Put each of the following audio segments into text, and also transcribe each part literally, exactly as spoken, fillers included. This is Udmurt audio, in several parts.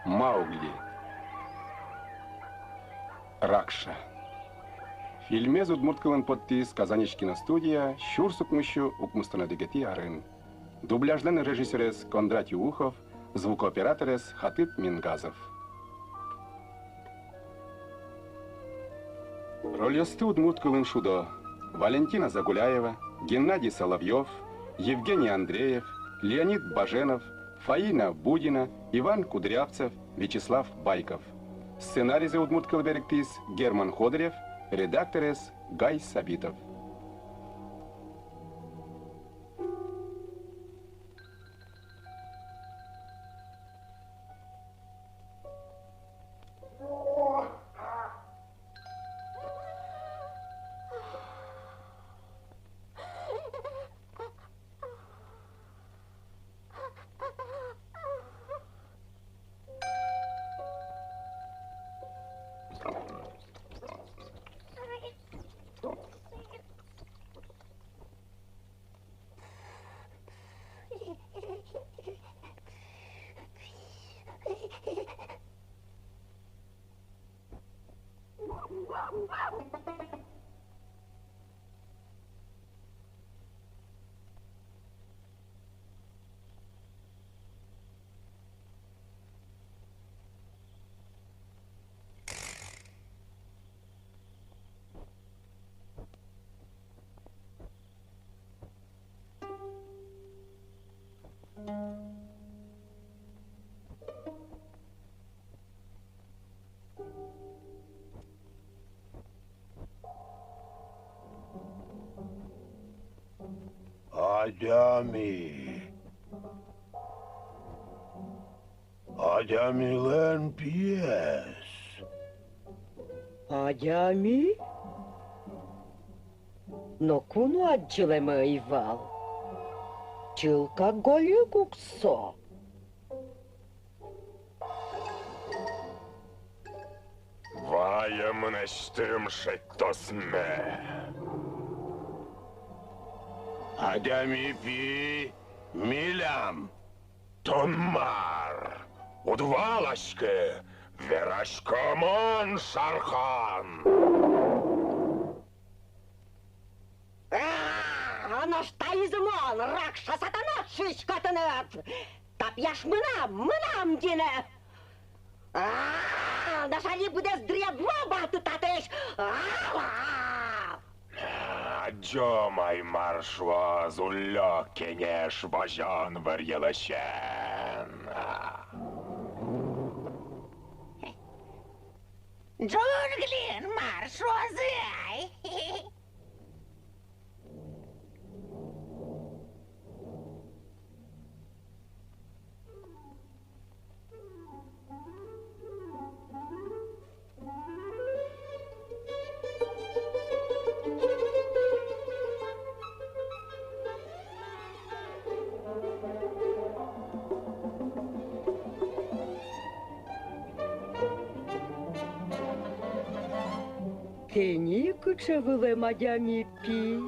Маугли. Ракша. Фильмез удмурт кылын поттӥз Казаньысь киностудия сюрс укмыссю укмыстон одӥгетӥ арын. Дубляжлэн режиссёрез Кондратий Ухов, звукооператорез Хатып Мингазов. Рольёсты удмурт кылын шудо: Валентина Загуляева, Геннадий Соловьёв, Евгений Андреев, Леонид Баженов, Фаина Будина, Иван Кудрявцев, Вячеслав Байков. Сценаризэ удмурт кылэ берыктӥз Герман Ходырев, редакторез Гай Сабитов. Адями. Адямилэн пиез. Адями? Ноку но адӟылэмы ӧй вал. Чылкак гольык ук со. Вае мынэсьтым шедьтосме. Адями пи милям. Тон мар, уд валаськы? Вераськы мон, Шархан! А, нош таиз мон, Ракша сатана, шуисько тыныд! Та пияш мынам, мынам гинэ! А, нош али быдэс дыръя вуо, баты, татысь! А, а! Адӟом ай, мар шуоз уллё кенеш возён вырйылысен. Джунглиын мар шуозы ай? Тӥни кыӵе вылэм адями пи.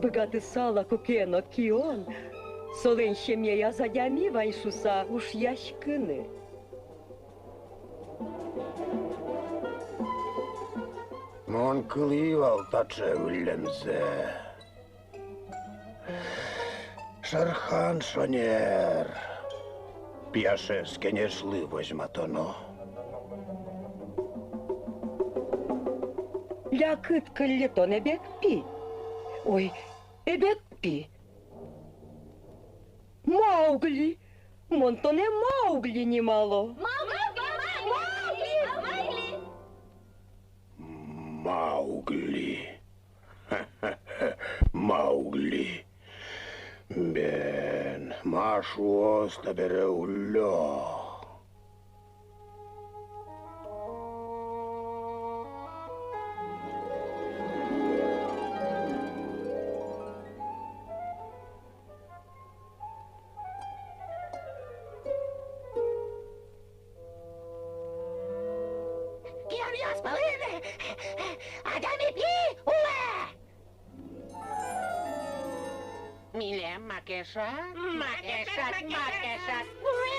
Быгатысал-а куке но кион солэн семьяяз адями вань шуыса ушъяськыны? Мон кылӥ вал таӵе выллемзэ. Шерхан шонер, пияшез кенешлы возьматоно. Лякыт кылле тон, эбек пи. Ой, эбек пи. Маугли. Мон тонэ Маугли нимало. Маугли, Маугли, Маугли. Маугли. Маугли. Бен, ма шуоз табере уллё? Пиянъёс пӧлын адями пи улэ! Милем ма Макеша? Макеша, Макеша. Ой.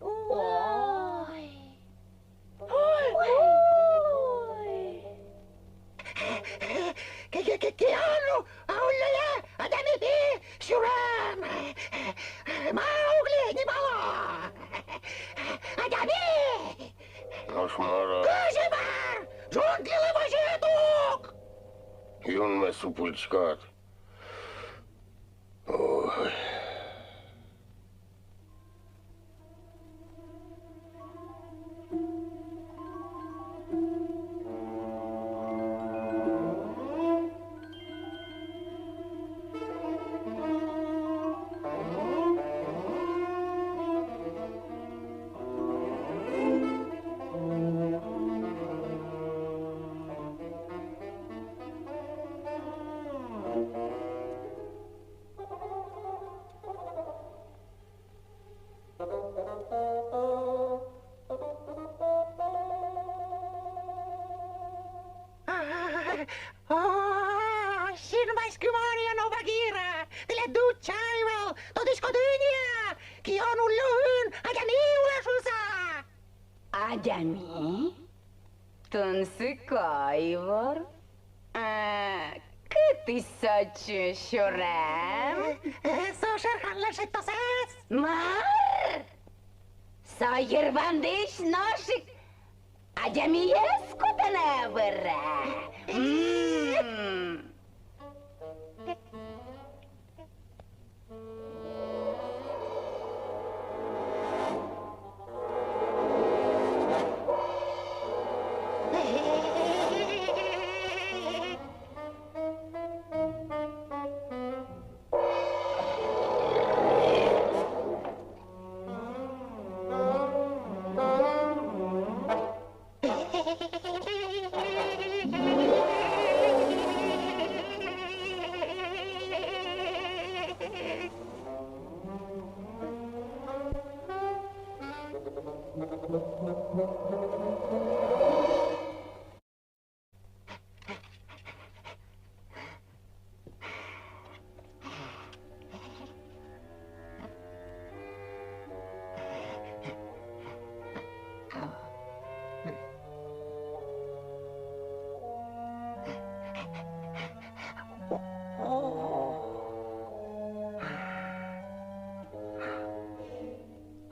Ой. Ой. Ке-ке-ке-, кияну, ауллеле, адями пи, сюрем. Маугли, ни пало. Адями! Нош мар-а? Кызьы мар? Джунглилы возьыт ук! Юнме супылӥськод. Ой. О, синмаськымон ини, Багира! Тӥледды утча ӧй вал, тодӥськоды ини-а, кион уллёын адями улэ шуыса! Адями? Тунсыко ивор. А кытысь со отчы, сюрем? Э, со Шерханлэн шедьтосэз. Мар? Со йырвандысь нош ик адямиез кутыны выре. М.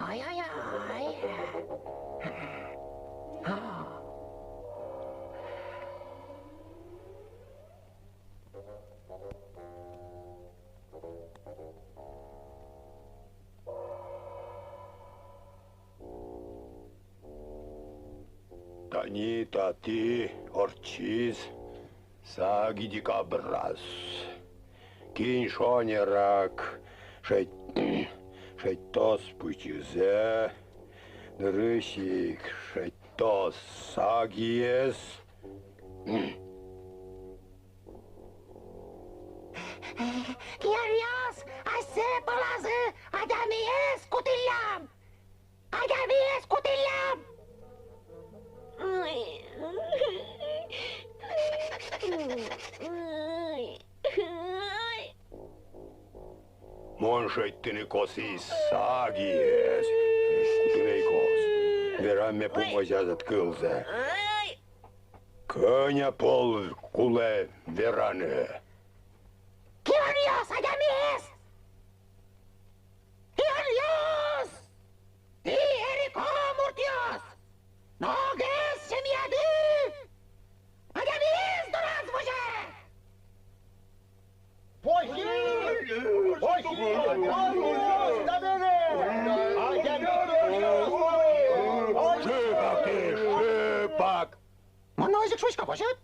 Ой-ой-ой. Тани татӥ ортчиз саги дикобраз. Кин шонерак шедь-, шедьтоз пычызэ, нырысь ик шедьтоз сагиез. Киянъёс, асьсэ пӧлазы адямиез кутӥллям! Адямиез кутӥллям! Мон шедьтыны косӥ сагиез. Кутыны ӧй кос. Верамме пумозяз ӧд кылзэ. Кӧня пол кулэ вераны? Киянъёс, адямиез! Озьы ик шуисько, возьыт.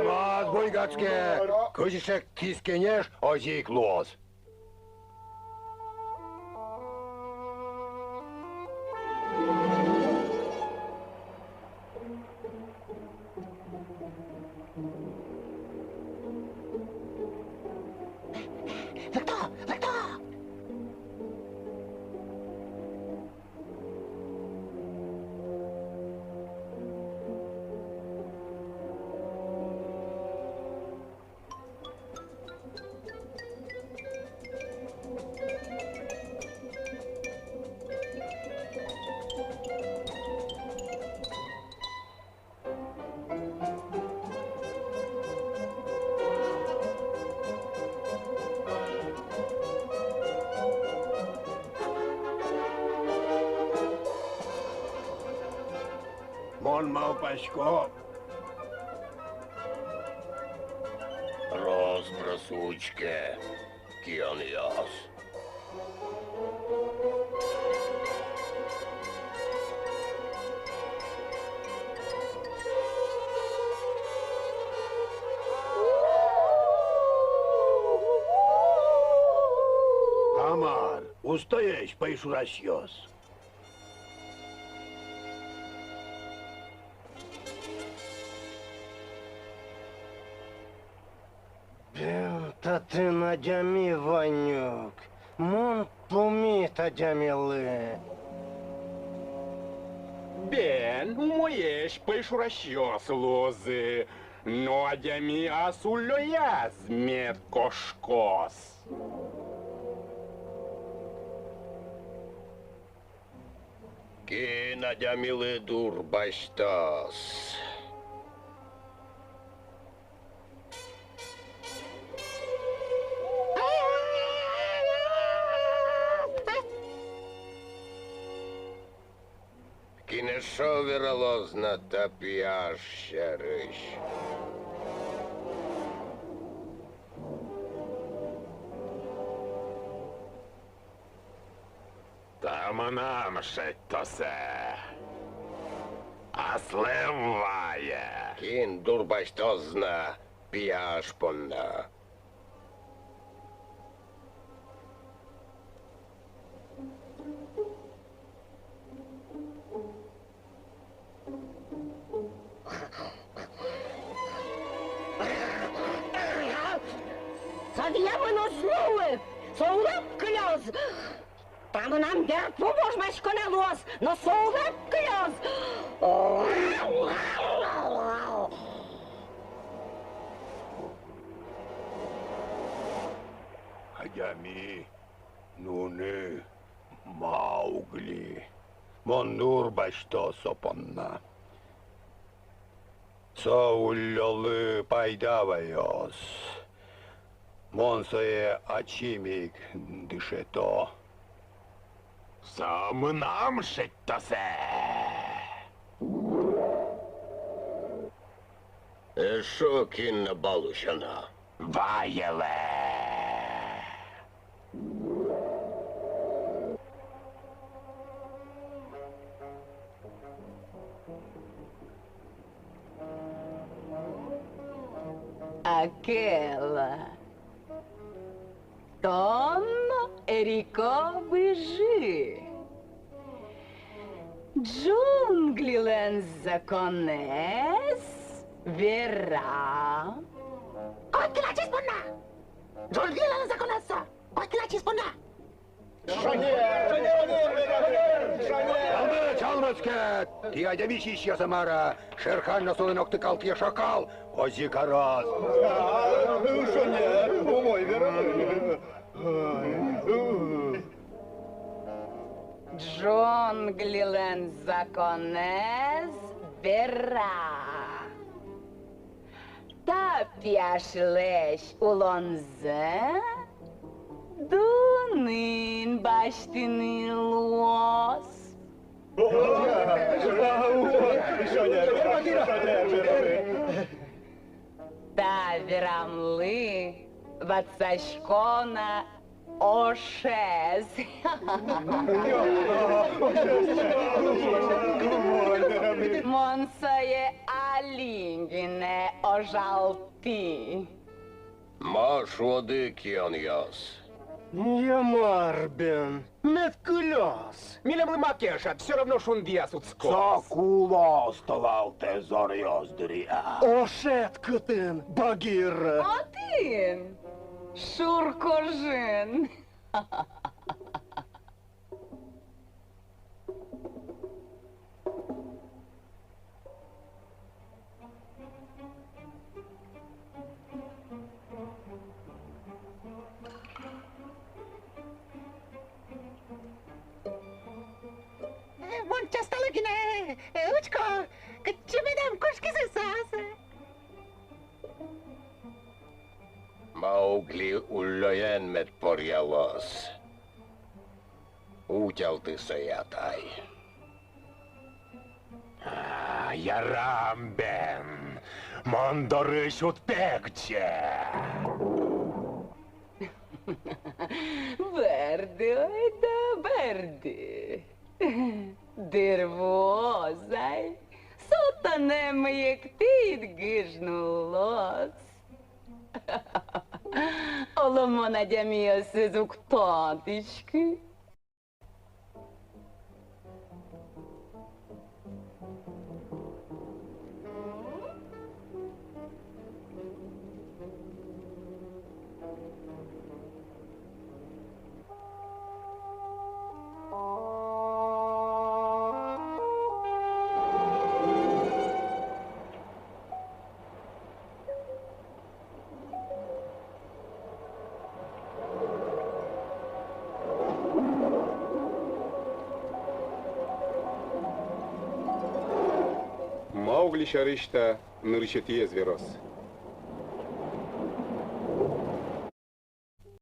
Маз буйгатске, кызьы шедьтӥз кенеш, озьы ик луоз. Лыкто! Лыкто! Мон малпасько, рос-прос учке, кионъёс. Та мар, устоесь пӧйшурасьёс? Бен, татын адями вань ук. Мон пумит адямилы. Бен, умоесь пӧйшурасьёс луозы, но адями ас уллёяз мед кошкоз. Кин адямилы дурбасьтоз? Кин эшшо вералоз на та пияш сярысь? Та мынам шедьтосэ. Аслым вае. Кин дурбасьтоз на пияш понна? Со виямын уз луы, со улэп кылёз. Та мынам берпум ожмаськонэ луоз, но со улэп кылёз. Адями нуны Маугли. Мон дурбасьто со понна. Со уллёлы пайда ваёз. Мон сое ачим ик дышето. Со мынам шедьтосэ. Эшшо кин но бал усьы на? Ваелэ. Акела. Тон эрико выжы. Джунглилэн законэз вера. Котькин ачиз понна! Джунглилэн законэз со! Котькин ачиз понна! Чалмы, чалмы, скет! Тӥ адями сисьёс-а, мар-а? Шерхан но солэн октыкалтӥе шакал озьы кароз. Шонер, умой вераны. Джунглилэн законэз вера. Та пияшлэсь улонзэ дунын басьтыны луоз. Та верамлы ватсасько на Ошез. Мон сое али гинэ ожалтӥ. Ма шуоды, кионъёс? Я мар бен, мед кылёз. Милемлы маке ӧшат, всё равно шундыяз утско. Со кулоз толалтэ зоръёс дыръя. Ошед кытын, Багира? Отын, шуркожын. Мон часто лыгинэ, учко, кытчы медам кошкизы соос. Маугли уллёен мед поръялоз. Утялты сое, атай. А, ярам бен, мон дорысь уд пегӟе. Бӧрды, ойдо, бӧрды. Дыр вуоз ай, со тонэ мыйыктӥд гыж нуллоз. Оло, мон адямиосыз уг тодӥськы. Маугли сярысь та нырысетӥез верос.